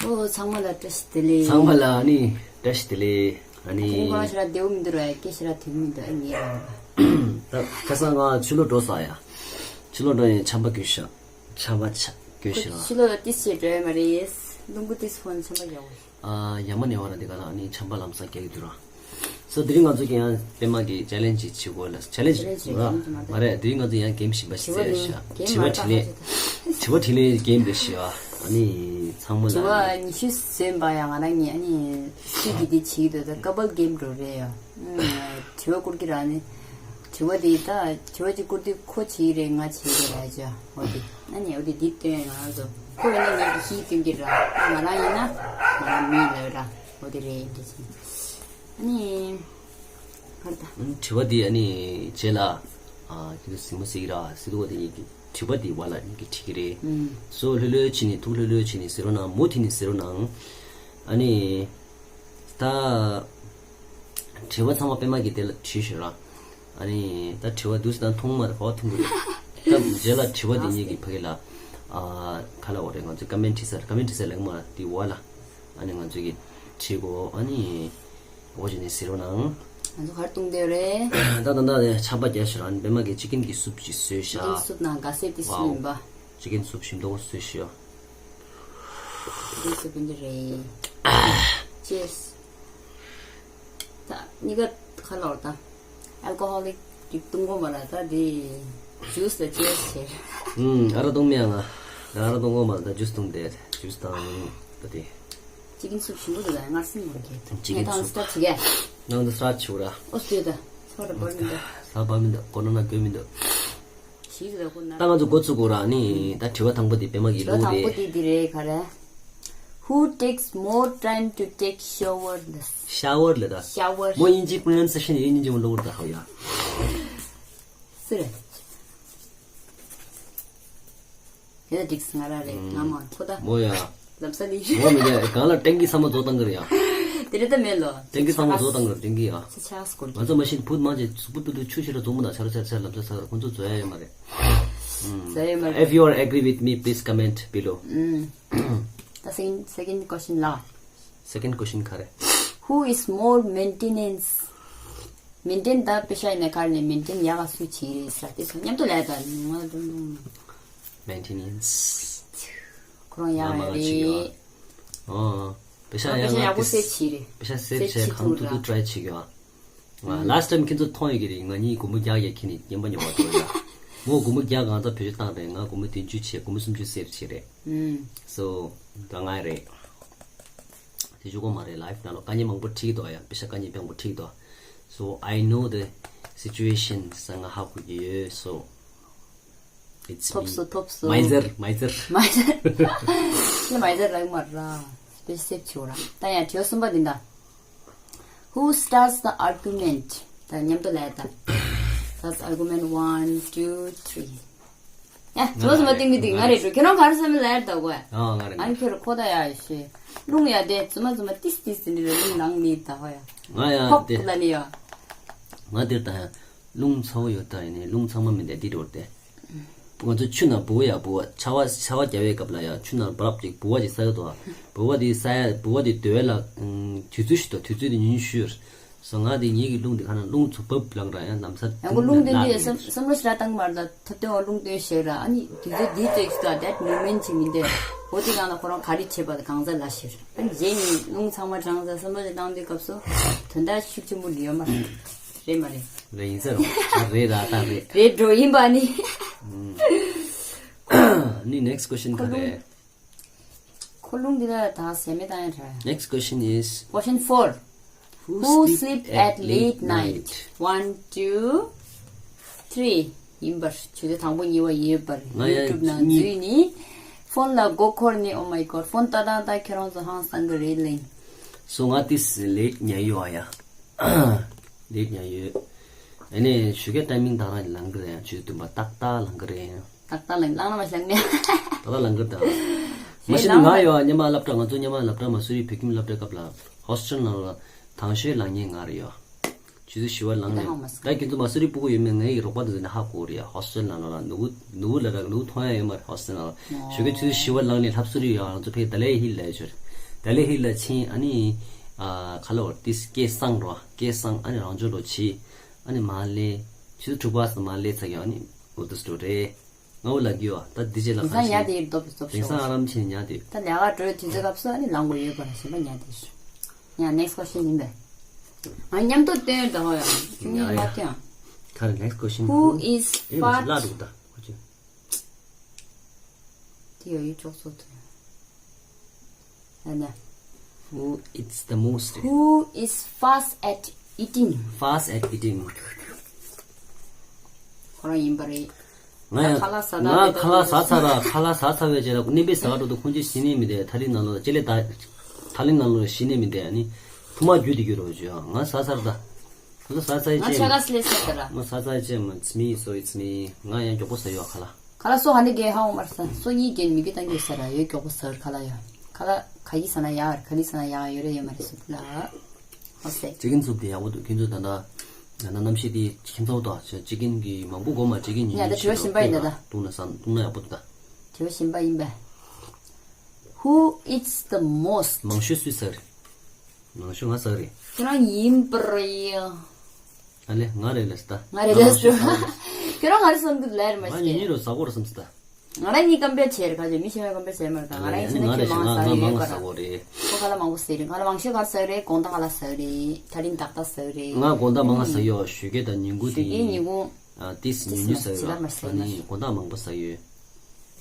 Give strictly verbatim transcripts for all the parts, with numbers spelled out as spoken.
ཨོ། ཚང་མ་ལ་བཀྲ་ཤིས་བདེ་ལེགས། ཚང་མ་ལ་ཨ་ནི་བཀྲ་ཤིས་བདེ་ལེགས། ཨ་ནི། དེ་རིང་ཁོ་རང་ཞེ་དྲག་བདེ་པོ་མི་འདུག་ར། སྐད་ཞེ་དྲག་དོད་མི་འདུག་ཨ་ངས་རང་། ད་ཁ་སང་ང་ཕྱི་ལོགས་འགྲོ་ས་ཡ། ཕྱི་ལོགས་འགྲོ་ཡིན། ཆམ་པ་སྐྱོན་ཤག་ཆམ་པ་ཆ་སྐྱོན་ཤག་ཕྱི་ལོགས་ལ་ཏིས་ཞེ་འགྲོ་ཡ་མ་རེད། རླུང་བུ་ཏིས་ཧོན་ཆམ་པ་ཡག་པོ། ཨ། ཡ་མ་ནེ་བ་ར་འདི་ག་ལ་ཨ་ནི་ཆམ་པ་ལམ་སང་རྒྱག་གི་འདུག་ར། སོ་དེ་རིང་ང་ཚོ་གི་ཡང་པད་མ་གི་ཆེ་ལེན་ཇི་བྱེད་དགོས་ལ། ཆེ་ལེན་ཇི་ཆེ་ལེན་ཇི་མ་རེད། མ་རེད། དེ་རིང་ང་ཚོ་ཡང་གེམ་གཞན་པ་ཞིག་རྩེ་ཤག་དྲི་བ་དྲིས་ལན། དྲི་བ་དྲིས་ལན་གེམ་རེད་ཤག་ཨ་ནི་ཚང་མ་ལ། དྲི་བ་ཉི་ཤུ་ཟིན་པ་ཡང་ང་རང་ཉིད་ཨ་ནི་སུས་ཀྱི་དེ་བྱེད་ཀྱི་འདུག་ད་ཀ་པལ་གེམ་འགྲོ་རེད་ཡ། དྲི་བ་བསྐུར་གྱི་ར་ནི། དྲི་བ་དེ་ད་དྲི་བ་ཅིག་བསྐུར་དུས་ཁོ་བྱེད་ཀྱི་རེད། ང་བྱེད་ཀྱི་རེད་ཅེས། འོ་དེ་ཨ་ནི་འོ་དེ་འདི་སྟོན། ང་རང་ཚོ་ཁོ་ཡིན་ན་ངས་ཀྱི་ཤིག་སྟོན་གྱི་ར། ང་རང་ཡིན་ན་ང་རང་མི་ལ་ར། འོ་དེ་རེད། འདི་བྱེད་ཨ་ནི། ཧར་ད། དྲི་བ་འདི་ཨ་ནི་རྗེས་ལ་ཨ་ཁྱེད་ཚོ་གཟིགས་མོ་གཟིགས་ར་གཟིགས་འདུག་བ། དེ་ཡིན་གྱི་དྲི་བ་འདི་བ་ལ་ཡིན་གྱི་དྲི་གི་རེད། ཨུམ། སོ་ལྷོད་ལྷོད་བྱས་ནས་ཐུགས་ལྷོད་ལྷོད་བྱས་ནས་ཟེར་རོགས་གནང་། མུ་མཐུད་ནས་ཟེར་རོགས་གནང་། ཨ་ནི། ད། དྲི་བ་ཚང་མ་པད་མ་གིས་དེ་ལ་དྲིས་ཤོད་ར། ཨ་ནི་ད་དྲི་བ་འདུག་སེ་ད་མཐོང་མ་རེད། ག་པར་མཐོང་གི་རེད། ད་རྗེས་ལ་དྲི་བ་དེ་གཉིས་ཀྱི་ཕ་གི་ལ། ཨ། ག་ལབ་དགོས་རེད། ང་ཚོས་ཀ་མེན་ཊི་བྲིས་ས་རེད། ཀ་མེན་ཊི་བྲིས་ས་ལབ་མ་རེད། དེ་བ་ལ། ཨ་ནི་ང་ཚོས་ཀྱི་བྲིས་གོ་ཨ་ནི་འོ་བྱས་ནས་ཟེར་རོགས་གནང་། ང་ཚོ་ག་རེ་བཏུང་བསྡད་རེད། ད་ད་ད་ནས་ཆམ་པ་རྒྱག་ཤོད་ར། ཨ་ནི་པད་མ་གིས་ཅི་ཀིན་གྱི་སུབ་ཅིག་བཟོས་ཤག་ཅི་ཀིན་སུབ་ནང་ག་ཟེ་དེ་སུབ་ཡིན་པ། ཅི་ཀིན་སུབ་ཞིམ་མདོག་བཟོས་ཤག་ཅི་ཀིན་སུབ་ཡིན་གྱི་རེད། ཅི་ཡེས། ད་གཉིས་ཀ་ཁ་ལོར་ད། ཨལ་ཀོ་ཧོ་ལིག་གི་བཏུང་གོ་མ་ལ་ད་དེ་ཇུས་ལ་ཅི་ཡེས་བྱས། ཨུམ། ཨ་རག་བཏུང་མེད་ང་། ཨ་རག་བཏུང་གོ་མ་ལ་ད་ཇུས་བཏུང་བསྡད། ཇུས་དང་ད་དེ། ཅི་ཀིན་སུབ་ཞིམ་པོ་འདུག་ད་ངར་སེམས་མོ་རྒྱས་ཐུབ། ཅི་ཀིན་སུབ། ངས་ད་སྟར་ཆི་ག་ནང་དུ་སྟར་ཆི་ག་ར། ཨོ་སྟོད་ད། ཚོ་ར་བར་མི་འདུག་ས་བར་མི་འདུག་ཀོ་རོ་ན་བར་མི་འདུག་ཞིག་ལ་ཀོ་ན། ད་ང་ཚོ་འགོ་ཚུགས་གོ་ར་ནི། ད་དྲི་བ་དང་པོ་དེ་པད་མ་གི་ལུག་དྲི་བ་དང་པོ་རེད། དེ་དེ་རེད་ག་རེ། Who takes more time to take shower? ཤ་ཝར་ལ་ད། ཤ་ཝར། མོ་དབྱིན་ཇི་པྲོ་ནན་སེ་ཤན་དབྱིན་ཇི་མོ་ལོ་ད་ཧོ་ཡ། སུ་རེད། དེ་ལ་འགྲིག་སོང་ང་ར་རེད། ང་མ་ཁོ་ད། མོ་ཡ། ལབ་ས་ནི། མོ་མི་རྒྱ་གང་ལ་ཏེང་གི་ས་མ་ཛོ་བཏང་གི་རེད་ཡ། དེ་རེད་ད་མེད་ལོ། ཏེང་གི་ས་མ་ཛོ་བཏང་གི་རེད། ཏེང་གི་ཡ། ས་ཆགས་སྐོར་གྱི། ང་ཚོ་མ་ཤེས་བུད་མ་ཅེ་སུ་བུད་དུ་དུ་ཆུ་ཤི་ར་ཛོ་མོ་ད་ཆ་ར་ཆ་ཆ་ལབ་ས་ས་ར་ཁོ་ཚོ་ཛོ་ཡ་ཡོད་མ་རེད། ཛོ་ཡ་མ་རེད། If you are agree with me, please comment below. ད་second, second question ལ། Second question ག་རེ། Who is more maintenance? མེན་ཊེན་ད་པེ་ཤ་ཡིན་ན་ག་རེ་ནས་མེན་ཊེན་ཡག་ག་སུ་བྱེད་རེད་ས་དེ་ཚོ་མཉམ་དུ་ལས་ད་ནི་ང་དུ་ནུ། Maintenance. ཁོ་རང་ཡག་ང་མ་རེད། ང་ཅིག་ཡོད། ཨོ། པེ་ཤ་ང་ཡག་པེ་ཤ་ཡག་པོ་ང་སེ་བྱེད་རེད། པེ་ཤ་སེ་སེ་བྱས་ཁང་ཐུག་ཐུག་ཊ་རའི་བྱེད་ཀྱི་ཡོད། ང་ལཱ་སི་ཊ་ཊའི་མི་ཁྱེད་ཚོ་མཐོང་ཡོད་ཀྱི་རེད། ང་གཉིས་སྒོར་མོ་བརྒྱ་བརྒྱ་ཁྱེར་ནས་རྔན་པ་ཉོ་བ་འགྲོ་ཡ། མོ་སྒོར་མོ་བརྒྱ་གང་ཙམ་བེད་སྤྱོད་བཏང་རེད། ང་སྒོར་མོ་བདུན་ཅུ་བྱས། སྒོར་མོ་སུམ་ཅུ་སེབ་བྱས་རེད། ཨུམ། སོ་ད་ང་རེད། དེ་ཆོག་གོ་མ་རེད། ལའིཕ་ནང་ལོགས་དཀའ་ངལ་མང་པོ་འཕྲད་ཀྱི་འདུག་ཡ། པེ་ཤ་དཀའ་ངལ་མང་པོ་འཕྲད་ཀྱི་འདུག So I know the situation ཟེར་ང་ཧ་གོ་གི་ཡོད། So it's me. ཐོབ་སོ་ཐོབ་སོ། མའི་ཛར་མའི་ཛར། མའི་ཛར། ལ་མའི་ཛར་ལགས་མ་ར། པེ་ཤ་སེབ་བྱོས་ར། ད་ཡང་དྲི་བ་གསུམ་པ་འདི་འདྲ། Who starts the argument? ད་མཉམ་དུ་ལས་ད། That's argument one, two, three. ཡ། ང་ཚོ་མ་སྟེང་མི་སྟེང་ང་རེད་འགྲོ། ཁྱེད་རང་ག་རེ་བསམ་མི་ལ་ཡར་ལྟ་གོ་ཡ། ཨ་ང་རེད། ཨ་ནི་ཁྱོད་ར་ཁོ་ད་ཡ་ཤེ། རླུང་ཡ་དེ་ཙུ་མ་ཙུ་མ་ཏིས་ཏིས་ཟིན་རེ་རླུང་ནང་ནི་ད་ཧོ་ཡ། ང་ཡ་ཧོག་དེ་ལ་ནི་ཡ། ང་དེར་ད་ཡ། རླུང་ཚ་བོ་ཡོད་ད་ཡིན་ནི་རླུང་ཚང་མ་མི་འདེ་འདི་འགྲོ་དེ། ང་ཚོ་ཆུ་ནང་ལྦུ་བ་ཡ་ལྦུ་བ་ཆར་པ་ཆར་པ་རྒྱབ་པའི་སྐབས་ལ་ཡ་ཆུ་ནང་བར་ཅིག་ལྦུ་བ་ཅིག་ས་ཡོད་དོ། ལྦུ་བ་དེ་ས་ཡ་ལྦུ་བ་དེ་སྡོད་ལ་དུས་ཚོད་ཞིག་དོ། དུས་ཚོད་དེ་ཉིན་ཤུར། སོ་ང་དེ་ངེད་ཀྱི་རླུང་དེ་ཁ་ན་རླུང་ཚུགས་བབ་ལངས་ར་ཡང་ལམ་སང་ཡང་ཁོ་རླུང་བཏོན་དུས་བསམ་བསམ་བློ་ཞེ་དྲག་བཏང་མ་རེད། ད་ཐོབ་ཐང་བ་རླུང་བཏོན་ཞེས་ར། ཨ་ནི་དུས་ཚོད་འདི་བཙལ་ཞིག་ད་that moment ཞིག་མིན་ཏེ། འོ་དེ་ཡང་ལ་ཁོ་རང་ག་རེ་བྱེད་པ་དང་གང་ཟག་ལ་ཤེར། ཨ་ནི་རྗེས་ནི་རླུང་ཚང་མ་གྲང་ས་བསམ་བློ་ཞིག་བཏང་དུས་སྐབས་སུ་དོན་དག་ཤུགས་ཆེན་པོ་ནི་ཡོད་མ་རེད། རེད་མ་རེད། རེད་ཡིན་ས་རེད། ད་རེད་ར་ད་རེད། རེད་འགྲོ་ཡིན་པ་ནི། ནི་next question ག་རེད། ཁོ་རླུང་འདི་ལ་ད་ཟེ་མེད་བཏང་ཡ་དྲ། Next question is Question four. Who sleep at late night? One, two, three. ཡིན་པར་ཆུ་ཚོད་དང་པོ་གཉིས་པ་ཡོད་པར་ང་ཡང་YouTube ནང་གཉིས་འཛུལ་ནི། ཕོན་ལ་མགོ་འཁོར་ནི། Oh my god. ཕོན་ཏག་ཏག་ཏག་ཁྱེད་རང་ཚོ་ཧང་སང་གི་རེད་ལེ། སོ་ང་ཏིས་ལེཊ་ཉལ་ཡོད་ཨ་ཡ། ལེཊ་ཉལ་ཡོད། ཨ་ནི་ཞུ་གེ་ཊའི་མིང་ད་རང་ལང་གི་རེད། ཆུ་ཚོད་བདུན་པ་ཏག་ཏག་ལང་གི་རེད། ཏག་ཏག་ལངས་ལངས་ན་མ་ཤང་ནས། ཏག་ཏག་ལངས་ཀྱི་རེད་ད། མ་གཞི་ནི་ང་ཡོད་ཉི་མ་སློབ་གྲྭ། ང་ཚོ་ཉི་མ་སློབ་གྲྭ་མ་སུ་རི་བོད་ཁྱིམ་སློབ་གྲྭའི་སྐབས་ལ་ཧོ་སི་ཊེལ་ནང་ལ་དང་ཤོས་ལངས་མཁན་ང་རེད་ཡོད། ཆུ་ཚོད་བཞི་པ་ལངས་ནས། ད་ཁྱེད་ཚོ་མ་སུ་རི་སྤུ་གུ་ཡོད་མེད་ངའི་རོགས་པ་དེ་ཚོ་ནས་ཧ་གོ་རེད་ཡ། ཧོ་སི་ཊེལ་ནང་ལ་ནུ་བོ་ནུ་བོ་ལ་རག་ནུ་བོ་མཐོང་ཡ་ཡོད་མ་རེད། ཧོ་སི་ཊེལ་ནང་ལ་ཞོགས་ཀས་ཆུ་ཚོད་བཞི་པ་ལངས་ནས་ལྷ་སུ་རི་ཡོད། ང་ཚོ་ཕ་གི་ཏཱ་ལའི་ཧིལ་ལ་ཡོད་ཆོག་རེད། ཏཱ་ལའི་ཧིལ་ལ་ཕྱིན། ཨ་ནི་ཨ་ག་ལ་བར་ཏི་སྐད་སང་རོ། སྐད་སང་ཨ་ནི་རང་ཕྱོགས་ལོ་ཕྱིན། ཨ་ནི་མ་ལེ་ཆུ་ཚོད་དྲུག་པ་སུ་མ་ལེ་ཚ་གི་ཨ་ནི་འོ་དུ་སུ་རེད། ང་འོ་ལ་གི་ཡོད། ད་འདི་རྗེས་ལ་དེང་སང་ཉལ་དེ་ཡིན་སྟོབས་སྟོབས་དེང་སང་ཤོག་ཨ་རམ་ཆེན་ཉལ་དེ། ད་ལས་ཀ་འགྲོའི་དུས་ཚོད་སྐབས་སུ་ཨ་ནི་ལངས་དགོས་ཡོད་པ་ར་ཞིམ་པ་ཉལ་དེ་ཤོག་ཡང་next question ཡིན་པས། ང་མཉམ་དུ་བཏོན་ད་ཧོ་ཡང་ཁྱོད་ཉལ་ཡ་ཡ་མ་བཏོན། ཁ་རེ་next question who is ཨེ་མ་ཤི་ལ་fast འདུག་ད་ཁོ་ཅི། དེ་ཡོད་ཡོད་ཅོག་ཚོ་དུ། ཨ་ནི། Who eats the most? Who is fast at eating? Fast at eating. ཁོ་རང་ཡིན་པ་རེད། ང་ཡང་ཁ་ལག་ཟ་ད་ང་ཁ་ལག་ཟ་ཚར་ར། ཁ་ལག་ཟ་ཚར་བའི་རྗེས་ལ་གནས་པའི་ཟ་བ་འགྲོ་དུ་ཁོང་ཅི་ཤི་ནི་མི་དེ་ཐ་ལི་ནང་ལོ་ཅི་ལེ་ད་ཐ་ལི་ནང་ལོ་ཤི་ནི་མི་དེ་ཨ་ནི་ཐུ་མ་རྒྱུ་དེ་རྒྱུ་རོ་ཇོ། ང་ཟ་ཚར་ད། ང་ཟ་ཚར་ང་ཅེ་ཆ་ག་སི་ལེ་ཟ་ད་ར། ང་ཟ་ཚར་ཅེ་མ་it's me, so it's me. ང་ཡང་མགྱོགས་པོ་ཟ་ཡོད་ཁ་ལག་ཁ་ལག་སོ་ཧ་ནི་གེ་ཧ་འོ་མར་ས་སོ་གཉིས་གེ་མི་གི་ཏང་གེ་ས་ར་ཡོད་མགྱོགས་པོ་ཟ་ཁ་ལག་ཡོད། ཁ་ལག་ག་གི་ས་ན་ཡག་ག་ལི་ས་ན་ཡག་ཡོད་རེད་ཡོད་མ་རེད་སུ་ལ། ཨོ་སེ། ཅི་ཀིན་སུབ་དེ་ཡག་པོ་འདུག་ཁྱེད་ཚོ་ད་ལྟ་ད་ལྟ་གནམ་གཤིས་དེ་ཁྱིམ་ཚང་དང་ཅི་ཀིན་གི་མང་པོ་གོ་མ་ཅི་ཀིན་ཉིན་ཡ་ད་དྲི་བ་གཞན་པ་ཡིན་ད་ད། བཏུང་ན་བསམ་བཏུང་ན་ཡག་པོ་འདུག་ད། དྲི་བ་གཞན་པ་ཡིན་པས། Who eats the most? མང་ཤོས་སུས་ཟ་རེད། མང་ཤོས་ང་ཟ་རེད། ཁྱེད་རང་ཡིན་པར་ཡ། ཨ་ལེ་ང་རེད་ལས་ད། ང་རེད་ལས་ད། ཁྱེད་རང་ང་རེད་བསམ་གི་ལས་རེད་མ་ང་ཤེས། ཉིན་རོ་ཟ་གོ་ར་བསམ་སི་ད། ང་རང་གཉིས་ཀམ་པེར་བྱས་རེད་ཁ་ཅིག་མི་གཞན་པ་ཀམ་པེར་བྱས་མ་རེད་ད། ང་རང་ཡིན་ཟེར་ན་ཁྱེད་མང་ཟ་ཡོད་པ་ར། ཁོ་ཁ་ལ་མང་པོ་ཟ་རེད། ཁ་ལ་མང་ཤོས་ག་ཟ་རེད། དགོང་དག་ག་ལ་ཟ་རེད། ད་རིང་ཏག་ཏག་ཟ་རེད། ང་དགོང་དག་མང་ང་ཟ་ཡོད། ཞོགས་ཀས་དང་ཉིན་གུང་དེ་ཞོགས་ཀས་ཉིན་གུང་ཨ་ཏིས་ཉུང་ཉུང་ཟ་ཡོད། ཨ་ནི་དགོང་དག་མང་པོ་ཟ་ཡོད།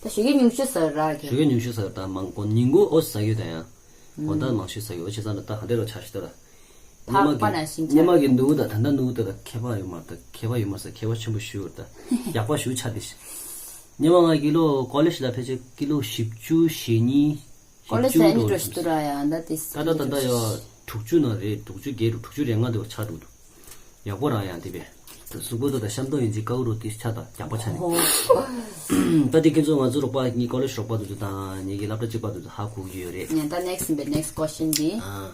ད་ཞོགས་ཀས་ཉུང་ཤོས་ཟ་ར་གི་ཞོགས་ཀས་ཉུང་ཤོས་ཟ་ཡོད། ད་མང་དགོང་ཉིན་གུང་ཨོ་ཟ་ཡོད་ད་ཡང་། དགོང་དག་མང་ཤོས་ཟ་ཡོད། ཨོ་བྱས་ཙང་ད་ག་འདྲ་རོ་ཆ་ཤི་ད་ར། ཕག་པ་ན་ཤིང་ཆ། ཉི་མ་གི་ནུ་ད་ད་ལྟ་ནུ་ད་ལ་ཁྱད་པར་ཡོད་མ་ད་ཁྱད་པར་ཡོད་མ་ཟ་ཁྱད་པར་ཆེན་པོ་ཞུ་ད་ཡག་པ་ཞུ་ཆ་དེ་ཤི། ཉི་མ་ང་ཀི་ལོ་ཀོ་ལེཇ་ལ་ཕལ་ཆེར་ཀི་ལོ་བཞི་བཅུ་ཞེ་གཉིས། ཀོ་ལེཇ་ལ་ཨ་ནི་འགྲོ་ཤི་ཏུ་ར་ཡ་ད་དེ་ད་ད་ད་ད་ཡ་དྲུག་ཅུ་ན་རེད། དྲུག་ཅུ་བརྒལ་རུ་དྲུག་ཅུ་རེ་ལྔ་དེ་བ་ཆ་འདུག་འདུག་ཡག་པོ་རང་ཡང་དེ་བས། གཟུགས་པོ་དེ་ད་ཤམ་སྟོང་ཡིན་ཅིག་ཀའུ་རུ་དེ་ཆ་ད་ཡག་པོ་ཆ་ནི། ཨོ། ད་དེ་ཁྱེད་ཚོ་ང་ཚོ་རོགས་པ་ངའི་ཀོ་ལེཇ་རོགས་པ་དེ་ཚོ་དང་ངའི་གི་སློབ་གྲྭ་གཅིག་པ་དེ་ཚོ་ཧ་གོ་གི་ཡོད་རེད། ཡང་ད་next ཡིན་པའི་next question དེ། ཨ།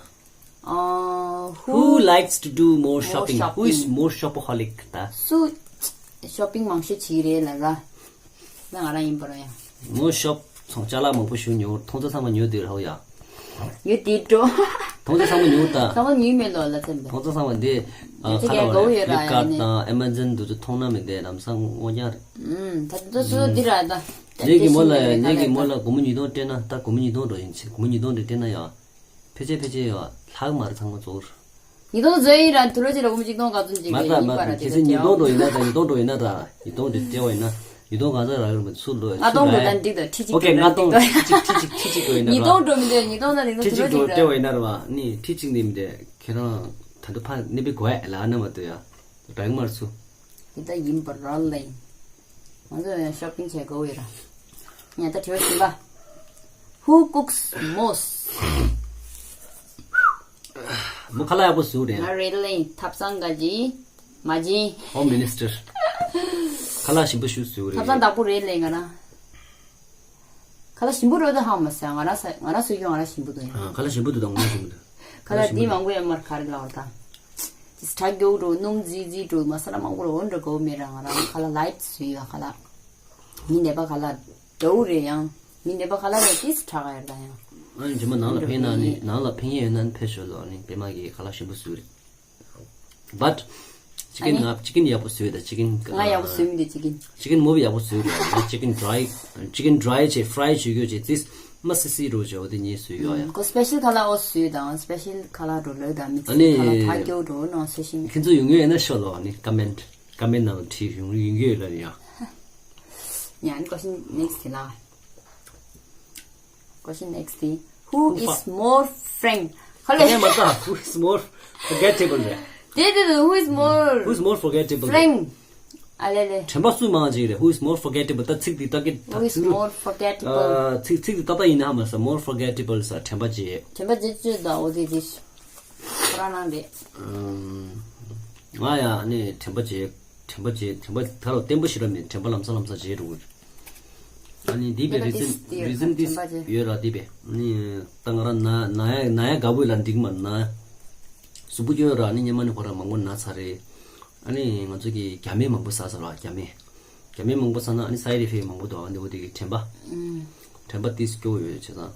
Uh, who Who likes to do more shopping? Who is more shopaholic? ད། སུ་shopping མང་ཤོས་བྱེད་ཀྱི་རེད་ལ་ར། ང་ང་རང་ཡིན་པ་ར་ཡ། མོ་ཤོབ་ཚོང་ཅ་ལག་མང་པོ་ཞུ་ཉོ་མཐོང་ཚོ་ཚང་མ་ཉོ་དེ་ར་ཧོ་ཡ། ཉོ་དེ་འགྲོ། མཐོང་ཚོ་ཚང་མ་ཉོ་ད། ཚང་མ་ཉོས་མེད་ལོ་ལ་ཚན་པས། མཐོང་ཚོ་ཚང་མ་འདི་ཁ་ལ་བ་རེད། Flipkart དང་Amazon དུ་ཚོ་མཐོང་ན་མི་འདི་ལམ་སང་ངོ་རྒྱ་རེད། ཨུམ་ད་དུ་ཚོ་འདི་ར་ད། ངེད་ཀྱི་མོ་ལ་ངེད་ཀྱི་མོ་ལ་སྒོར་མོ་ཉིས་སྟོང་སྤྲད་ན་ད་སྒོར་མོ་ཉིས་སྟོང་འགྲོ་ཡིན་ཆེ་སྒོར་མོ་ཉིས་སྟོང་འདྲ་སྤྲད་ན་ཡ། ཕལ་ཆེར་ཕལ་ཆེར་ཡོད་ལྷག་མ་རེད་ཚང་མ་གཙོ་བོར། ཉིས་སྟོང་བཟོས་ཡིན་ར་དུ་ལོ་ཅིག་ལ་སྒོར་མོ་གཅིག་སྟོང་ག་ཚོད་ཅིག་མ་ད་མ་ད་ཁྱེད་ཚོ་ཉིས་སྟོང་འགྲོ་ཡིན་ན་ད་ཉིས་སྟོང་འགྲོ་ཡིན་ན་ད་ཉིས་སྟོང་འགྲོ་སྤྲད་པ་ཡིན་ན་ཉིས་སྟོང་ག་ཚོད་རག་ཡོད་མ་ཚུར་ལོས་ལྔ་སྟོང་འགྲོ་ད་འགྲིག་ད་ཁྲི་གཅིག་ཨོ་ཁེ་ལྔ་སྟོང་ཁྲི་གཅིག་ཁྲི་གཅིག་ཁྲི་གཅིག་འགྲོ་ཡིན་ན་ཉིས་སྟོང་འགྲོ་མི་འདོད་ཉིས་སྟོང་ད་ཉིས་སྟོང་ཁྲི་གཅིག་འགྲོ་སྤྲད་པ་ཡིན་ན་ར་བ་ནི་ཁྲི་གཅིག་ནི་མི་འདོད་ཁྱེད་རང་ད་དུ་ཕ་ནི་པི་གོ་ཡ་ལ་ཨ་ན་མ་ཏོ་ཡ་རག་མར་སུ། དེ་ད་ཡིན་པ་ར་ལེ། ང་ཚོ་ཡང་shopping བྱེད་དགོས་ཡོད་ར། ཡང་ད་དྲི་བ་གཞན་པ། Who cooks most? མོ་ཁ་ལག་ཡག་པོ་བཟོ་རེད། ང་རེད་ལེ་ཐབ་ཚང་ག་ཅི་མ་ཅི། Home Minister ཁ་ལག་ཞིམ་པོ་ཞིག་བཟོ་རེད། ཐབ་ཚང་བདག་པོ་རེད་ལེ་ང་རང་། ཁ་ལག་ཞིམ་པོ་རོ་ད་ཧང་མ་ཟ་ང་རང་ཟ་ང་རང་བཟོས་ཀྱང་ང་རང་ཞིམ་པོ་འདུག་ཡང་། ཁ་ལག་ཞིམ་པོ་འདུག་དང་ང་རང་ཞིམ་པོ་འདུག་ཁ་ལག་འདི་མང་པོ་ཡང་མར་ག་རེ་ལབ་དང་། ཅིས་ཁྲག་རྒྱུག་འགྲོ་སྣུམ་རྫིག་རྫིག་འགྲོ་མ་ས་ལ་མང་པོ་རོ་འགྲོ་གོ་མེད་ར་ང་རང་ཁ་ལག་ལའིཊ་བཟོས་ཡོད་ཁ་ལག་མི་ནད་པ་ཁ་ལག་འདྲ་བོ་རེད་ཡང་མི་ནད་པ་ཁ་ལག་ལ་ཏིས་ཁྲག་ཡོད་ད་ཡང་། ཨ་ནི་རྗེས་མ་ནང་ལ་ཕན་ན་ནི་ནང་ལ་ཕན་ཡས་ཡོད་ན་ནི་ཕེབས་ཤོག་ལོ། ཨ་ནི་པད་མ་གིས་ཁ་ལག་ཞིམ་པོ་བཟོས་རེད། But chicken ང་chicken ཡག་པོ་བཟོས་ད་chicken ང་ཡག་པོ་བཟོས་མི་འདུག chicken chicken མོ་བི་ཡག་པོ་བཟོས་རེད། ང་chicken dry chicken dry བྱས་fry བྱེད་རྒྱུ་བྱས་ཙིས་མ་སི་སི་རོ་བྱས་འོ་དེ་ངས་བཟོས་ཡོད་ཡ། ཁོ་special ཁ་ལག་འོ་བཟོས་དང་special ཁ་ལག་འགྲོ་ལོས་དང་མི་ཚེ་ཨ་ནི་ཁ་ལག་ཐག་སྐྱོ་འགྲོ་ནང་བཟོས་ཤིང་། ཁྱེད་ཚོ་ཡོང་ཡོད་ན་ཤོད་ལོ། ཨ་ནི་comment comment ནང་བྲིས་ཡོང་ཡོང་གི་ཡོད་ལ་ཡ། ཡང་question next དེ་ལ། Question next དེ། Who is more frank? ཧ་ལས། ངས་མ་ལྟ། Who is more forgettable རེད། དེ་དེ་དེ། Who is more Who is more forgettable? frank? ཨ་ལེ་ལེ། དྲན་པ་སུ་མང་ཅིག་རེད། Who is more forgettable? ད་ཚིག་འདི་ད་གི་ད་Who is ཚིག་རུ་more forgettable? ཨ་ཚིག་ཚིག་འདི་ཏག་ཏག་ཡིན་ན་ཧ་མ་ས་more forgettable ས་དྲན་པ་བརྗེད། དྲན་པ་བརྗེད་བཅུག་ད་འོ་དེ་དེ། ཁོ་རང་ནང་རེད། ང་ཡང་ནི་དྲན་པ་བརྗེད། དྲན་པ་བརྗེད། དྲན་པ་ད་རུང་བརྟན་པོ་ཞིག་ར་མེད། དྲན་པ་ལམ་སང་ལམ་སང་བརྗེད་འགྲོ་གི་རེད། ཨ་ནི་འདི་པའི་ཡིན་ན་reason this reason this དྲན་པ་བརྗེད་ཡོད་ར། འདི་པའི་ནི་ད་ང་རང་ན་ན་ཡ་ན་ཡ་དགའ་བོ་ལ་འགྲིག་མ་ན། གཟུགས་པོ་སྐྱོ་ཡོད་ར། ཨ་ནི་སྔོན་མ་ནས་ཁོ་རང་མང་པོ་ན་ཚར་རེད། ཨ་ནི་ང་ཚོ་གི་རྒྱ་སྨན་མང་པོ་ཟ་ཟེར་བ། རྒྱ་སྨན། རྒྱ་སྨན་མང་པོ་ཟ་ན་ཨ་ནི་side effect མང་པོ་འདུག་ཨ་ནི་འོ་དེ་གི་དྲན་པ། དྲན་པ་ཏིས་སྐྱོ་ཡོད་བྱས་ཙང་།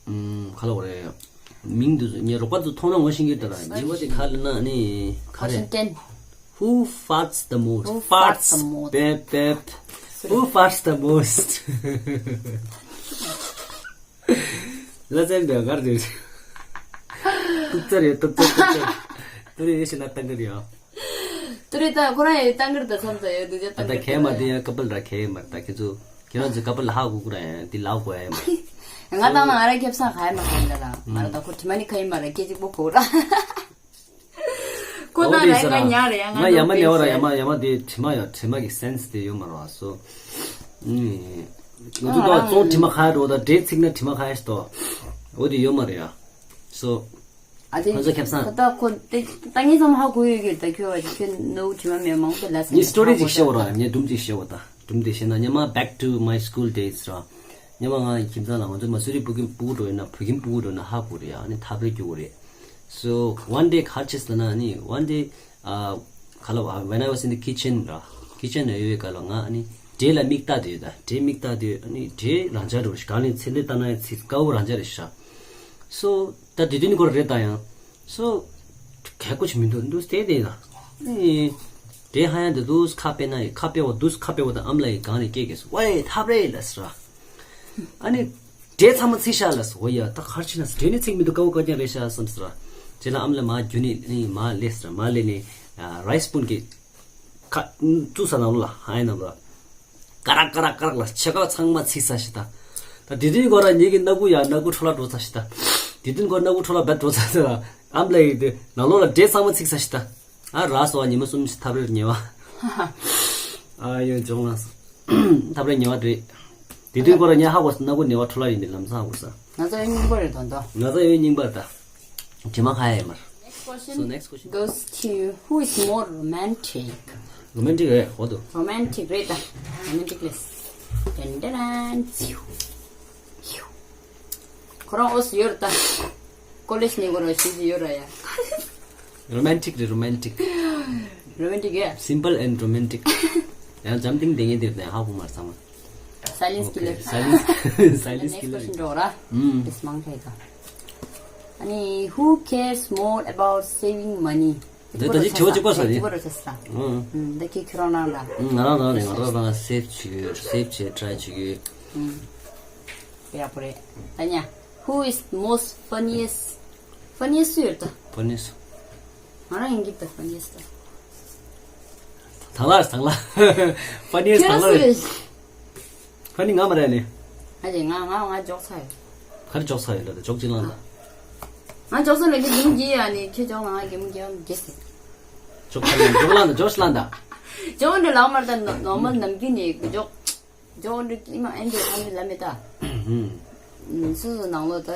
ཨུམ། ག་ལབ་དགོས་རེད། མིང་འདི་ཚོ་ངའི་རོགས་པ་ཚོ་མཐོང་ན་ངོ་ཤེས་ཀྱི་འདུག་ར། ཉི་མ་དེ་ག་ལབ་ན་ཨ་ནི་ག་རེད། Washington. Who farts the most? Who farts the most? Beep, beep. Who farts the most? ལ་ཙན་པས་གར་དུས། ཏུག་ཙར་ཡོད། ཏུག་ཙར། ཏུག་ཙར། ཏུ་རེ་ཡོད་ཤི་ན་ཏང་གི་རེད་ཡོད། ཏུ་རེ་ད་ཁོ་རང་ཡོད། ཏང་གི་རེད། ད་མཚམས་ད་ཡོད། དུ་ཅག་ད་ཏང་ད་གི་གལ་མ་དེ་ཡང་ཀ་པལ་ར་གལ་མ་རེད། ད་ཁྱེད་ཚོ་ཁྱེད་རང་ཚོ་ཀ་པལ་ཧ་གོ་གི་ར། ཡང་དེ་ལ་གོ་ཡ་མ། ང་ཏང་ན་ང་ར་ཁེབས་སང་ཁ་ཡ་མ་ཁ་ཡ་ལ་ར། ང་ར་ད་ཁོ་དྲི་མ་ནི་ཁ་ཡི་མ་ར་སྐད་ཅིག་པོ་གོ་ར། ཁོ་ད་ར་ང་ཉ་རེད། ཡ་ང་ཡ་མ་ཉ་བ་ར། ཡ་མ་ཡ་མ་དེ་དྲི་མ་ཡ་དྲི་མ་གི་སེན་སི་དེ་ཡོད་མ་རེད་བ། སོ། ང་ཚོ་ད་ཙོང་དྲི་མ་ཁ་ཡ་འགྲོ། ད་འདྲེ་ཚིག་ན་དྲི་མ་ཁ་ཡ་ཞིག་ཏོ། འོ་དེ་ཡོད་མ་རེད་ཡ། སོ། ཨ་དེ་ཁོ་ཚོ་ཁེབས་སང་། ད་ཁོ་དེ་ད་ངས་ཙམ་ཧ་གོ་ཡོད་ཀྱི། ད་ཁྱོད་བ་ཁྱོད་ནུ་དྲི་མ་མེད་མང་པོ་ལ་ཟེར། ངས་སི་ཊོ་རི་ཅིག་བཤད་བ་ར། ངས་སྒྲུང་ཅིག་བཤད་བ། ད་སྒྲུང་དེ་བཤད་ན་ཉི་མ་back to my school days ར། ཉི་མ་ང་ཁྱིམ་ཚང་ལ། ང་ཚོ་མ་སུ་རི་བུ་ཀིན་སྤུ་གུ་འགྲོ་ཡིན་ན། བུ་ཀིན་སྤུ་གུ་འགྲོ་ན་ཧ་གོ་རེད་ཡ། ཨ་ནི་ཐབ་རེ་རྒྱུག་གོ་རེད། So one day ག་རེ་བྱས་ཟེར་ན་ཨ་ནི་one day ཨ་ག་ལབ་ཨ། When I was in the kitchen ར། ཁི་ཆན་ན་ཡོད་པའི་སྐབས་ལ་ང་ཨ་ནི་འདྲེ་ལ་མིག་ལྟ་དུས། ད་འདྲེ་མིག་ལྟ་དུས་ཨ་ནི་འདྲེ་རང་འཇགས་འགྲོ་ཤག་གང་ལས་ཚེ་ལས་ལྟ་ན་ཡང་ཚེ་དཀར་པོ་རང་འཇགས་རེད་ཤག་སོ། ད་དེ་དུས་ནི་ཁོ་ར་རེད་ད་ཡང་། སོ། གལ་ཁོ་ཆི་མི་འདུག་འདུག་སྟེ་དེ་ད། ཨ་ནི་འདྲེ་ཧ་ཡང་དེ་འདུག་ཁ་དཔེ་ན་ཡི་ཁ་དཔེ་བ་འདུག་ཁ་དཔེ་བ་ད་ཨམ་ལ་ཡི་གང་ནས་སྐད་སྐད་སོ། ཝེ་ཐབ་རེད་ལ་ཟེར་ར། ཨ་ནི་འདྲེ་ཚང་མ་ཚིག་ཤག་ལ་སོ། ཡ་ད་ག་རེ་བྱས་ན་འདྲེ་ནི་ཚིག་མི་འདུག་དཀར་པོ་དཀར་རྐྱང་རེད་ཤག་བསམ་ཟེར་ར། རྗེས་ལ་ཨམ་ལ་མ་རྒྱུ་ནི་ཨ་ནི་མ་ལས་ཟེར་ར། མ་ལས་ནི་རའི་སི་སྤུན་གི་ཁ་བཙུགས་ས་ནང་ལོགས་ལ། ཧ་ཡ་ནང་ལོགས་ལ། ཀ་རག་ཀ་རག་ཀ་རག་ལ་ཆེ་ཁག་ཚང་མ་ཚིག་ས་ཤི་ད། ད་དེ་དུས་ཁོ་ར་ཉིད་ཀྱི་སྣ་ཁུག་ཡ་སྣ་ཁུག་འཕྲོ་བརླག་འགྲོ་ས་ཤི་ད། དེ་དུས་ཁོ་སྣ་ཁུག་འཕྲོ་བརླག་བད་འགྲོ་ས་ཤི་ད། ཨམ་ལ་ཡི་དེ་ནང་ལོགས་ལ་འདྲེ་ཚང་མ་ཚིག་ས་ཤི་ད། ཨ་ར་སོ། ཉི་མ་གསུམ་ཞིག་ཐབ་རེར་ཉེ་བ། ཨ་ཡོ་ཇོང་ལ། ཐབ་རེར་ཉེ་བ་རེད། དེ་དུས་ཁོ་ར་ཉ་ཧ་གོ་སྣ་ཁུག་ནེ་བ་འཕྲོ་བརླག་ཡིན་པའི་ལམ་སང་ཧ་གོ་ས། ང་ཚོ་ཡོད་རྙིང་པ་རེད་དོ་འདོ། ང་ཚོ་ཡོད་རྙིང་པ་རེད་ད། དྲི་མ་ཁ་ཡ་ཡིན་མར། Next question So next question. Goes to who is more romantic? Romantic རེད་ཧོ་དོ། Romantic རེད་ད། Romantic ལས། ཏན་ཏན་ཏན། ཁོ་རང་ཨོ་སི་ཡོད་རེད་ད། ཀོ་ལེ་ཇི་ནས་ཁོ་རང་ཤེས་ཀྱི་ཡོད་ར་ཡ། Romantic རེད། Romantic. Romantic ཡ། Simple and romantic. ཡང་འཇམ་ཐིང་དེ་ངས་དེར་ནས་ཧ་གོ་མར་ཚང་མ། Silence killer. Okay. Silence. Silence killer. Next question འགྲོ་ར། ཨུམ། This མང་ཁེ་ད། ཨ་ནི་who cares more about saving money? འདི་ད་ཅི་དྲི་བ་གཅིག་པ་ས་རེད། གཅིག་པ་རེད་ས། ཨུམ། ཨུམ། འདི་ཁྱེད་ཁྱེད་རང་རང་ལ། ཨུམ། ང་རང་རང་རེད། ང་རང་རང་save བྱེད་ཀྱི་ཡོད། Save བྱེད་try བྱེད་ཀྱི་ཡོད། ཨུམ། ཡག་པོ་རེད། ད་ཉ། Who is most funniest? Funniest སུ་ཡོད་ད། Funniest. ང་རང་ཡིན་གྱི་ད་funniest ད། དང་ལ་དང་ལ། Funniest ཁྱོད་དང་ལ། སུ་རེད། Funny ང་མ་རེད་ནི། ཨ་ཅེ་ང་ང་ང་འཇོག་ཚར་ཡོད། ག་རེ་འཇོག་ཚར་ཡོད་ལ་ད་འཇོག་ཅི་ལང་ད། ང་འཇོག་ཚར་ལ་གི་གིམ་གི་ཡ་ནི་ཁྱོད་འཇོག་ལ་ང་གིམ་གི་ཡ་གི་སི། འཇོག་ཚར་ལ་འཇོག་ལང་ད་འཇོག་ཤི་ལང་ད། འཇོག་འདྲ་ལང་མར་ད་ནོ་མལ་ནམ་རྒྱུན་ནི་འཇོག་འཇོག་འདྲ་ཨི་མ་ཨན་འདྲ་ཨན་འདྲ་ལ་མེ་ད། སུ་སུ་ནང་ལོ་ད་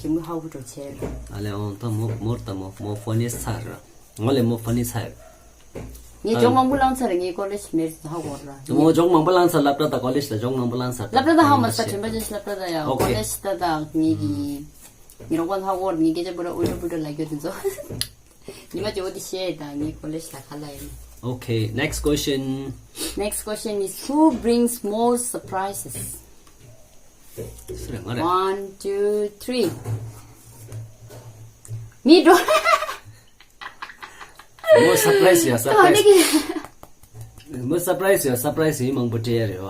གིམ་ཧ་གོ་འགྲོ་ཆེ། ཨ་ལེ་ཨོང་ད་མོ་མོར་ད་མོ་མོ་funny ཚར། ང་ལས་མོ་funny ཚར། ངས་ཇོག་མང་པོ་བླངས་ཚར། ངས་ཀོ་ལེཇ་མེད་ཧ་གོ་ར། མོ་ཇོག་མང་པོ་བླངས་ཚར། སློབ་གྲྭ་དང་ཀོ་ལེཇ་ལ་ཇོག་མང་པོ་བླངས་ཚར། སློབ་གྲྭ་དང་ཧ་མ་ས་དྲན་པ་ཅན་སློབ་གྲྭ་དང་ཡང་ཀོ་ལེཇ་ད་དང་ངས་ཀྱི་ངས་རོགས་པ་ཧ་གོ་ར། ངས་སྐད་ཆ་པུ་ར་ཨུ་ཏྲ་པུ་ཏྲ་ལ་རྒྱུ་དེ་ཚོ་ཉི་མ་ཇོ་དེ་ཤེས་དང་ངས་ཀོ་ལེཇ་ལ་ཁ་ལ་ཡིན། Okay, next question. Next question is who brings more surprises? སུ་རེད། ང་རེད། One, two, three. མི་འགྲོ། མོ་surprise ཡ་surprise། མོ་surprise ཡ་surprise ཡིན་མང་པོ་སྤྲད་ཡ་རེད་བ།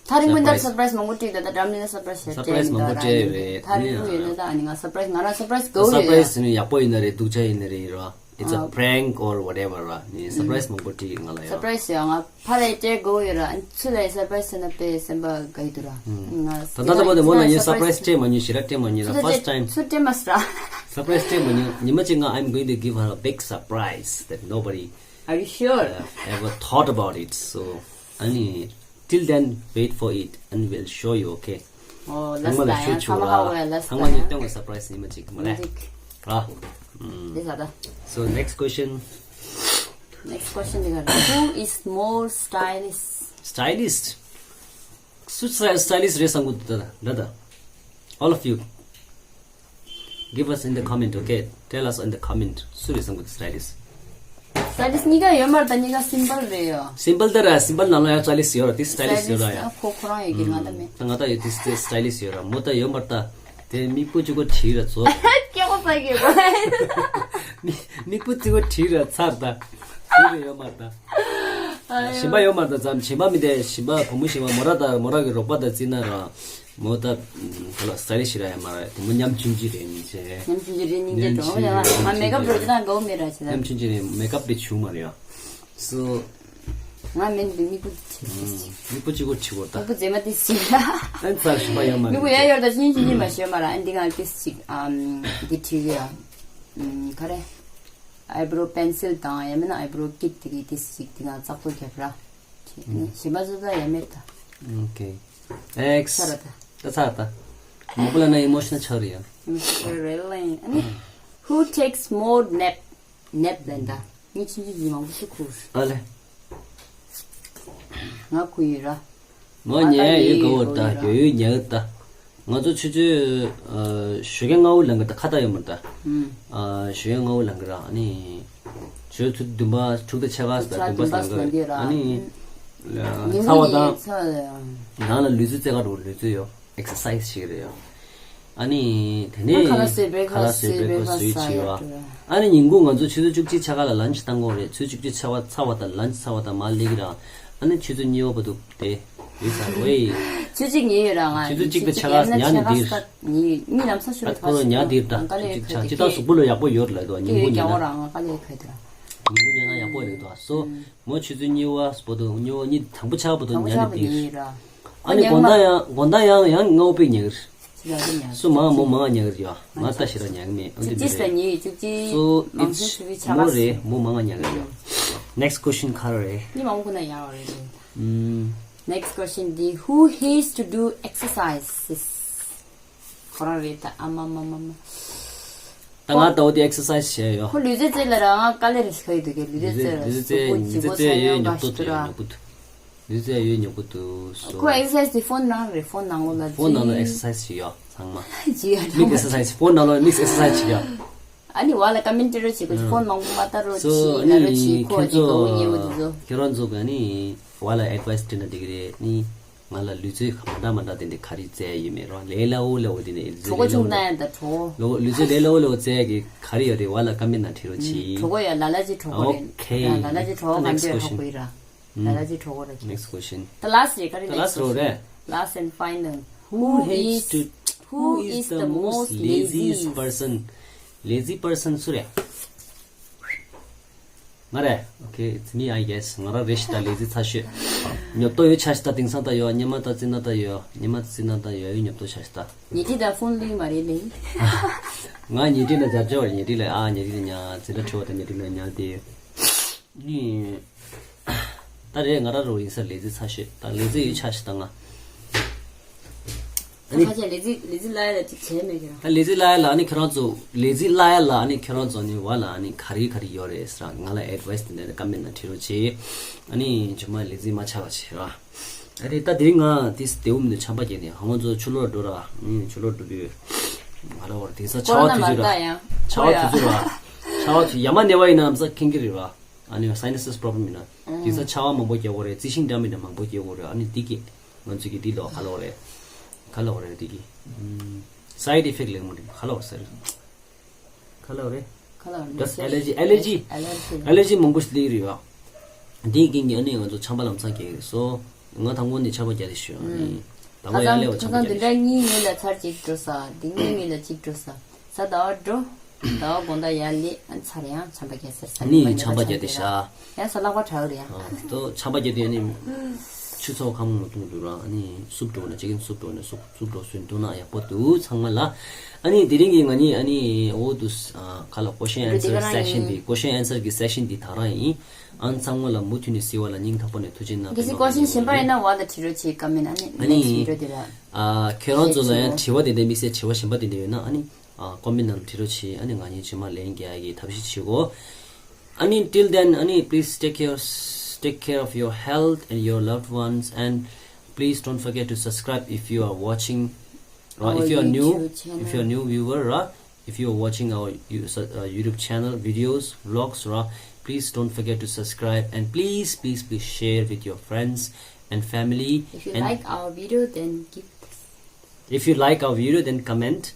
ཐ་རིང་མི་འདར་surprise མང་པོ་སྤྲད་ད། ད་འགྲམ་ནས་surprise ཡ་surprise མང་པོ་སྤྲད་ཡོད་རེད། ཐ་རིང་མི་ཡོད་ན་ད་ཨ་ནི་ང་surprise ང་རང་surprise གོ་ཡོད། Surprise ནི་ཡག་པོ་ཡིན་ན་རེད། སྡུག་ཅག་ཡིན་ན་རེད་ར། It's a prank or whatever ར། ནི་surprise མང་པོ་སྤྲད་ཡོད་ང་ལ་ཡ། Surprise ཡ་ང་ཕ་ལས་སྤྲད་གོ་ཡོད་ར། ཚུ་ལས་surprise ཟེར་ན་དཔེ་སེམས་པ་དགའ་ཡི་འདུག་ར། ང་ད་ལྟ་ད་བར་དུ་མོ་ལ་ངས་surprise སྤྲད་མ་མྱོང་། ཞེ་དྲག་སྤྲད་མ་མྱོང་ར། First time. ཚུ་སྤྲད་མ་སྲ། Surprise སྤྲད་མ་མྱོང་། ཉི་མ་གཅིག་ང་I'm going to give her a big surprise that nobody Are you sure? uh, ever thought about it. So, ཨ་ནི། Till then, wait for it and we'll show you, okay? ཨོ་ལས་ད་ཡང་ཚང་མ་ཧ་གོ་ཡ་ལས་ད་ཚང་མ་ཡང་སྟོན་གོ་surprise ཉི་མ་གཅིག་མ་རེད། འགྲིག་ར། ཨུམ། འདི་ས་ད། So next question. Next question འདི་ག་རེད། Who is more stylish? Stylist. སུ་stylist རེད་བསམ་གི་འདུག་ད་ད་ད། All of you. Give us in the comment, okay? Tell us in the comment. སུ་རེད་བསམ་གི་སི་ཊའི་ལིསི་ཊི། སི་ཊའི་ལིསི་ཊི་གཉིས་ཀ་ཡོད་མ་རེད་ད། གཉིས་ཀ་སིམ་པལ་རེད་ཡོ། སིམ་པལ་ད་ར་སིམ་པལ་ནང་ལ་ཡང་སི་ཊའི་ལིསི་ཊི་ཡོད་ར། དེ་སི་ཊའི་ལིསི་ཊི་ཡོད་ར་ཡ། ཁོ་ཁོ་རང་ཡོད་ཀྱི་ང་ད་མེད། ད་ང་ད་ཡོད་དེ་སི་ཊའི་ལིསི་ཊི་ཡོད་ར། མོ་ད་ཡོད་མ་རེད་ད། དེ་མིག་པོ་གཅིག་པོ་བྲིས་ར་ཚོ། སྐྱེ་བོ་ས་གི་མིག་པོ་གཅིག་པོ་བྲིས་ར་ཚར་ད། དེ་ཡོད་མ་རེད་ད། གཞན་པ་ཡོད་མ་རེད་ད། ཙམ་གཞན་པ་མི་དེ་གཞན་པ་བུ་མོ་གཞན་པ་མོ་ར་ད་མོ་ར་གི་རོགས་པ་ད་བརྩིས་ན་ར། མོ་ད་ཁ་ལ་སི་ཊའི་ལིསི་ཊི་ཞིག་ར་ཡ་མ་རེད། དེ་མོ་ཉམ་ཆུང་ཅིག་རེད་སྙིང་རྗེ། ཉམ་ཆུང་ཅིག་རེད་སྙིང་རྗེ་འགྲོ་ཡ། ང་མེག་ཨབ་རོ་ཅི་ན་གོ་མེ་ར་ཅི་ན། ཉམ་ཆུང་ཅིག་རེད། མེག་ཨབ་དེ་བྱུང་མ་རེད་ཡ། སོ། ང་མེན་དེ་མིག་པོ་ཅིག་ཅིག་མིག་པོ་གཅིག་པོ་བྲིས་པོ་ད། མིག་པོ་མཛེས་མ་དེ་ཅིག་ཨན་ཚར་ཞིག་པ་ཡོད་མ་རེད། མིག་པོ་ཡ་ཡོད་ད་སྙིང་རྗེ་སྙིང་མ་ཞེས་མ་ར། ཨན་དེ་ང་དེ་ཅིག་ཨམ་དེ་བྲིས་ཡ། ཨམ་ག་རེ། ཨའི་བྲོ་པེན་སིལ་དང་ཡང་མིན་ན་ཨའི་བྲོ་ཀིཊ་དེ་གི་དེ་ཅིག་དེ་ང་ཙག་པོ་རྒྱབ་ར། གཞན་པ་ཚོ་ད་ཡ་མེད་ད། ཨོ་ཁེ། ནེགསི་ཊི། ཚར་ད། མང་པོ་ལ་ན་ཨི་མོ་ཤི་ནལ་ཆགས་རེད་ཡ། Mister Railing. Who takes more nap? Nap ལན་ད། ངས་ཆུང་ཆུང་ཡིན་མང་པོ་ཞིག་ཁུར། ཨ་ལེ། ང་ཁུ་ཡིན་ར། མོ་ཉལ་ཡོད་གོ་ད་ཡོད་ཡོད་ཉལ་ད། ང་ཚོ་ཆུ་ཚོད་ཨ་ཞོགས་ཀས་སྔ་པོ་ལངས་གི་ད། ཁ་ཏ་ཡོད་མ་ད། ཨ་ཞོགས་ཀས་སྔ་པོ་ལངས་གི་ར། ཨ་ནི་ཆུ་ཚོད་བདུན་པ་དྲུག་དང་ཕྱེད་ཀ་ད་བདུན་པ་ལངས་གི་ར། ཨ་ནི་ཚ་བ་དང་ནང་ལ་ལུས་རྩལ་རྩེ་ག་འགྲོ་ལུས་རྩལ་ཡོད། ཨེག་སར་སའི་ཛི་བྱེད་ཀྱི་རེད་ཡ། ཨ་ནི་དེ་ནས་ཁ་ལག་བཟས་བྲེག་ཕ་སི་བཟས་བྱས་པ། ཨ་ནི་ཉིན་གུང་ང་ཚོ་ཆུ་ཚོད་བཅུ་གཅིག་ཕྱེད་ཀ་ལ་ལན་ཆི་བཏང་གི་རེད། ཆུ་ཚོད་བཅུ་གཅིག་ཕྱེད་ཀ་ཚར་བ་དང་ལན་ཆི་ཚར་བ་དང་མར་སླེབས་ཀྱི་ར། ཨ་ནི་ཆུ་ཚོད་གཉིས་པ་བར་དུ་དེ་ཡོད་ས་རེད། ཆུ་ཚོད་གཉིས་ཡོད་ར་ང་། ཆུ་ཚོད་གཅིག་དང་ཕྱེད་ཀ་ཉལ་ནས་འདིར། གཉིས་གཉིས་ལམ་སང་ཤོར་ད་ཁོ་རང་ཉལ་འདིར་ད། ཆུ་ཚོད་ཕྱེད་ཀ་ཅི་ལྟར་གཟུགས་པོ་ལ་ཡག་པོ་ཡོད་ལ་དོ། ཉིན་གུང་ཉལ་ན། ཉིན་གུང་ཉལ་ན་ཡག་པོ་རེད་དོ། སོ། མོ་ཆུ་ཚོད་གཉིས་པ་བར་དུ་གཉིས་པ་གཉིས་དང་པོ་ཆགས་པ་དུ་ཉལ་ནས་འདིར། ཨ་ནི་དགོང་དག་ཡང་དགོང་དག་ཡང་ཡང་སྔ་པོ་ཉལ་གི་རེད། སུ་མང་མོ་མང་ཉལ་གི་རེད་ཡ། ང་ལྟ་ཞིག་ར་ཉལ་གི་མེད། ཨ་འདི་མི་རེད། So it's མོ་རེད། མོ་མང་ཉལ་གི་རེད་ཡ། Next question ག་རེ་རེད། ཉི་མ་ཁོ་ན་ཡང་རེད། ཨུམ། Next question འདི། Who hates to do exercises? ཁོ་རང་རེད་ད། ཨ་མ་མ་མ་མ། ད་ང་ལྟ་བུ་དེ་ཨེག་སར་སའི་ཛི་བྱས་ཡོད། ཁོ་ལུས་རྩལ་རྩེད་ལ་ར་ང་དཀའ་ལས་རེད་ཁ་ཡི་འདུག་གས། ལུས་རྩལ་རྩེད་ལ་ལུས་རྩལ་རྩེད་ཡོད་ཉོབ་པོ་འདུག་ཡོད་ཉོབ་པོ་འདུག་ལུས་རྩལ་ཡོད་ཉོབ་པོ་འདུག་སོ། ཁོ་ཨེག་སར་སའི་ཛི་ཕོན་ནང་རེད། ཕོན་ནང་ལོགས་ལ་ཕོན་ནང་ལ་ཨེག་སར་སའི་ཛི་བྱས་ཡོད་ཚང་མ། ཇི་ཡ་མིག་ཨེག་སར་སའི་ཛི་ཕོན་ནང་ལོགས་མིག་ཨེག་སར་སའི་ཛི་བྱས་ཡོད། ཨ་ནི་བ་ལ་ཀ་མེན་ཊི་རེ་བྱེད་དགོས། ཕོན་མང་པོ་མ་ལྟ་རོགས་གྱིས། ལ་རོགས་གྱིས། ཁོ་ཅིག་ག་འུ་ཉེ་བོ་དེ་ཚོ། ཁྱེད་རང་ཚོ་ག་ནི་བ་ལ་ཨེཌ་ཝའི་སི་སྤྲད་ན་འགྲིག་གི་རེད། ནི་ང་ལ་ལུས་རྩལ་མ་འདྲ་མ་འདྲ་དེ་འདྲ་ག་རེ་རྩེ་ཡ་ཡོད་མེད་རོ། ལས་སླ་བོ་སླ་བོ་དེ་ནས་ལུས་རྩལ་གྲོགས་པོ་ཆུང་ལྟ་ཡ་ད་གྲོགས་པོ། ལུས་རྩལ་ལས་སླ་བོ་སླ་བོ་རྩེ་ཡ་གི་ག་རེ་ཡོད་རེད། བ་ལ་ཀ་མེན་ཊི་ནང་བྲིས་རོགས་གྱིས། གྲོགས་པོ་ཡ་ལ་ལ་ཅིག་གྲོགས་པོ་རེད། ཨོ་ཁེ། ལ་ལ་ཅིག་གྲོགས་པོ་ག་འདྲ་ཧ་གོ་ཡི་ར། ལ་ལ་ཅིག་གྲོགས་པོ་ར་གྱིས། Next question. The last རེད། ག་རེ། The last རོ་རེད། Last and final. Who hates to, who is the most laziest person? Lazy person སུ་རེད། ང་རེད། Okay, it's me, I guess. ང་རང་རེད་ཤི་ད། ལེ་ཛི་ཚ་ཤོས། ཉོབ་ཏོ་ཡོད་ཆ་ཤི་ད། དེང་སང་ད་ཡོད། སྔོན་མ་ད་རྩིས་ན་ད་ཡོད། སྔོན་མ་རྩིས་ན་ད་ཡོད་ཡོད་ཉོབ་ཏོ་ཆ་ཤི་ད། ཉལ་ཁྲི་ད་ཕོན་ལུས་མ་རེད་ལེ། ང་ཉལ་ཁྲི་ན་འཇར་འཇར་བར་ཉལ་ཁྲི་ལ། ཨ་ཉལ་ཁྲི་ལ་ཉལ། འཛིན་གྲྭ་ཁྲི་བ་ད་ཉལ་ཁྲི་ལ་ཉལ་དེ། ནི། ད་རེད། ང་རང་རོ་ཡིན་ས་ལེ་ཛི་ཚ་ཤོས་ད། ལེ་ཛི་ཡོད་ཆ་ཤི་ད་ང་། ཨ་ནི། ཁ་ཆེ་ལེ་ཛི་ལེ་ཛི་ལ་ཡ་ལ་ཅིག་བྱས་མེད་ཀྱི་ར། ད་ལེ་ཛི་ལ་ཡ་ལ་ཨ་ནི་ཁྱེད་རང་ཚོ། ལེ་ཛི་ལ་ཡ་ལ་ཨ་ནི་ཁྱེད་རང་ཚོ་ནི་བ་ལ་ཨ་ནི་ག་རེ་ག་རེ་ཡོད་རེད་ཟེར་ང་ལ་ཨེཌ་ཝའི་སི་དེ་འདྲ་ཀ་མེན་ཊི་ནང་བྲིས་རོགས་བྱེད། ཨ་ནི་ཇོ་མ་ལེ་ཛི་མ་ཆགས་པ་བྱེད་ར། ཨ་རེད། ད་དེ་རིང་ང་དེ་སྟེའུ་མི་འདུག་ཆམ་པ་བརྒྱབ་ནས། ཧ་ང་ཚོ་ཕྱི་ལོགས་འགྲོ་ར། ཨ་ནི་ཕྱི་ལོགས་འགྲོ་དུས་ང་ལ་བར་དེང་སང་ཆར་པ་དུས་ཚོད་ར། ཆར་པ་དུས་ཚོད་ར། ཆར་པ་དུས་ཡ་མ་ནེ་བ་ཡིན་ན་ས་ཁེངས་ཀྱི་རེད་ར། ཨ་ནི་སའི་ནེ་སི་པོ་རོབ་ལེམ་ཡིན་ན། དེང་སང་ཆར་པ་མང་པོ་རྒྱག་གི་རེད། རྩི་ཤིང་འདྲ་མི་འདྲ་མང་པོ་རྒྱག་གི་རེད། ཨ་ནི་འདི་གི་ང་ཚོ་གི་འདི་ལོ་ག་ལོ་རེད། ག་ལོ་རེད་འདི་གི། སའི་ཌི་ཨི་ཕེག་ལེགས་མོ་རེད། ག་ལོ་ཟེར། ག་ལོ་རེད། ག་ལོ་རེད། ཨེ་ལར་ཇི། ཨེ་ལར་ཇི། ཨེ་ལར་ཇི། ཨེ་ལར་ཇི་མང་པོ་ཞིག་སླེབས་རེད་བ། འདི་གི་ཨ་ནི་ང་ཚོ་ཆམ་པ་ལམ་སང་རྒྱག་གི་རེད། སོ། ང་དང་པོ་ནས་ཆམ་པ་རྒྱག་དེ་ཞུ། ཨ་ནི། དང་པོ་ཡར་སླེབས་པ་ཆམ་པ་རྒྱག་དེ་ཞུ། ཁ་སང་དེ་འདྲ་གཉིས་ཉིན་ལ་ཚར་གཅིག་འགྲོ་ས། འདི་གཉིས་ཉིན་ལ་གཅིག་འགྲོ་ས། གཟའ་ཟླ་བ་འགྲོ། ཟླ་བ་དགོང་དག་ཡར་སླེབས། ཨ་ཚར་ཡང་ཆམ་པ་རྒྱག་ཟེར་ས། ཨ་ནི་ཆམ་པ་རྒྱག་དེ་ཤ། ཡང་གཟའ་ལྷག་པ་དྲག་རེད་ཡ། ཨ་ཏོ་ཆམ་པ་རྒྱག་དེ་ཨ་ནི། ཆུ་ཚོད་ཁ་མོ་མ་བཏུང་འདུག་ར། ཨ་ནི་སུབ་འགྲོ་ན་ཅི་གིན་སུབ་འགྲོ་ན་སུབ་སུབ་འགྲོ་སུན་འདུག་ན་ཡག་པོ་འདུག་ཚང་མ་ལ། ཨ་ནི་དེ་རིང་གི་ང་གཉིས་ཨ་ནི་འོ་དུ་ཁ་ལ་ཀོ་ཤན་ཨན་སར་སེག་ཤན་འདི། ཀོ་ཤན་ཨན་སར་གི་སེག་ཤན་འདི་དང་རང་ཡིན། ཨ་ཚང་མ་ལ་མུ་མཐུད་ནས་གཟིགས་པ་ལ་སྙིང་ཐག་པ་ནས་ཐུགས་རྗེ་གནང་། གལ་སྲིད་ཀོ་ཤན་གཞན་པ་ཡིན་ན་བ་ལ་དྲི་རོགས་བྱེད་ཀ་མིན། ཨ་ནི་ཨ་ནི་ཁྱེད་རང་ཚོ་ལ་ཡང་དྲི་བ་དེ་འདྲ་དམིགས་བསལ་དྲི་བ་གཞན་པ་དེ་འདྲ་ཡོད་ན་ཨ་ནི། ཨ་ཀོ་མེན་ནང་བྲིས་རོགས་བྱེད། ཨ་ནི་ང་གཉིས་རྗེས་མ་ལན་རྒྱག་ཡ་གི་ཐབས་ཤེས་བྱེད་གོ། ཨ་ནི་till then, ཨ་ནི་please take care, take care of your health and your loved ones, and please don't forget to subscribe if you are watching, or if you are new, if you are new viewer, uh, If you are watching our You- uh, YouTube channel videos, vlogs, right, please don't forget to subscribe and please, please, please share with your friends and family. If you and like our video, then give. If you like our video, then comment.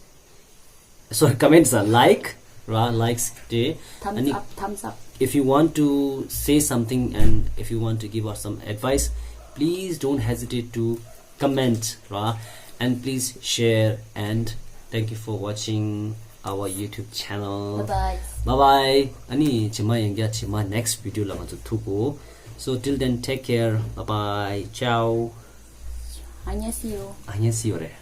Sorry, comments are like, right, likes today. Thumbs and if- up, thumbs up. If you want to say something and if you want to give us some advice, please don't hesitate to comment, right? And please share and thank you for watching our YouTube channel. Bye bye. Bye bye. Ani chima yengya chima next video la ngatu thuko. So till then, take care. Bye bye. Ciao. 안녕하세요. 안녕하세요.